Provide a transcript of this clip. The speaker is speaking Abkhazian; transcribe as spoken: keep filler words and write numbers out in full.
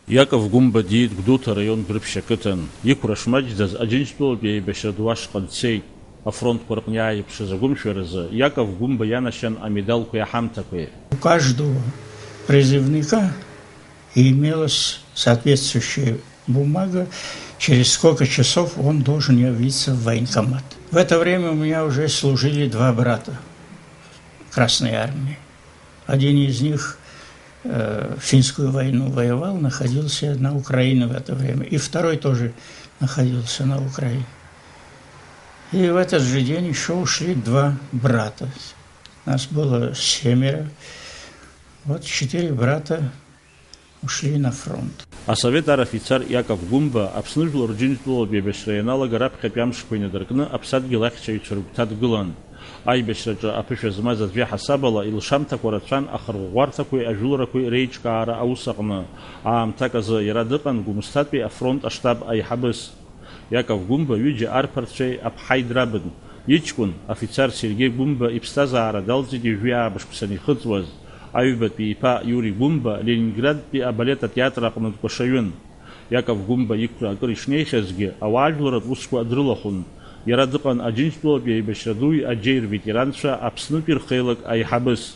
Иаков Гәымба диит Гәдоуҭа араион Гәрыԥшь ақыҭан. Иқәра шмаҷӡаз Аџьынџьтәылатәи аибашьра ду ашҟа дцеит. Афронтқәа рҟны иааирԥшыз агәымшәаразы Иаков Гәымба ианашьан амедалқәеи аҳамҭақәеи. У каждого призывника имелась соответствующая бумага, через сколько часов он должен явиться в военкомат. В это время у меня уже служили два брата Красной Армии. Один из них э, финскую войну воевал, находился на Украине в это время. И второй тоже находился на Украине. И в этот же день еще ушли два брата. Нас было семеро. Вот четыре брата ушли на фронт. Асовет ар афицар Иаков Гәымба Аԥсны жәлар Џьынџьтәылатә еибашьра ианалага раԥхьатәи амшқәа инадыркны аԥсадгьыл ахьчаҩцәа рыгәҭа дгылан. Аибашьраҿы аԥышәа змаз аӡә иаҳасабала илшамҭақәа рацәан ахырӷәӷәарҭақәеи ажәыларақәеи реиҿкаара аус аҟны. Аамҭак азы иара дыҟан Гәымсҭатәи афронт аштаб аиҳабыс. Иаков Гәымба ҩыџьа арԥарцәеи аԥҳаи драбын. Иҷкәын, афицар Сергеи Гәымба иԥсҭазаара далҵит ҩажәи ааба шықәса анихыҵуаз. Аҩбатәи иԥа Иури Гәымба Ленинградтәи абалет атеатр аҟны дкәашаҩын. Иаков Гәымба иқәра акыр ишнеихьазгьы, ауаажәларратә усқәа дрылахәын. Иара дыҟан Аџьынџьтәылатәи аибашьра дуи аџьеи рветеранцәа Аԥснытәи рхеилак аиҳабыс.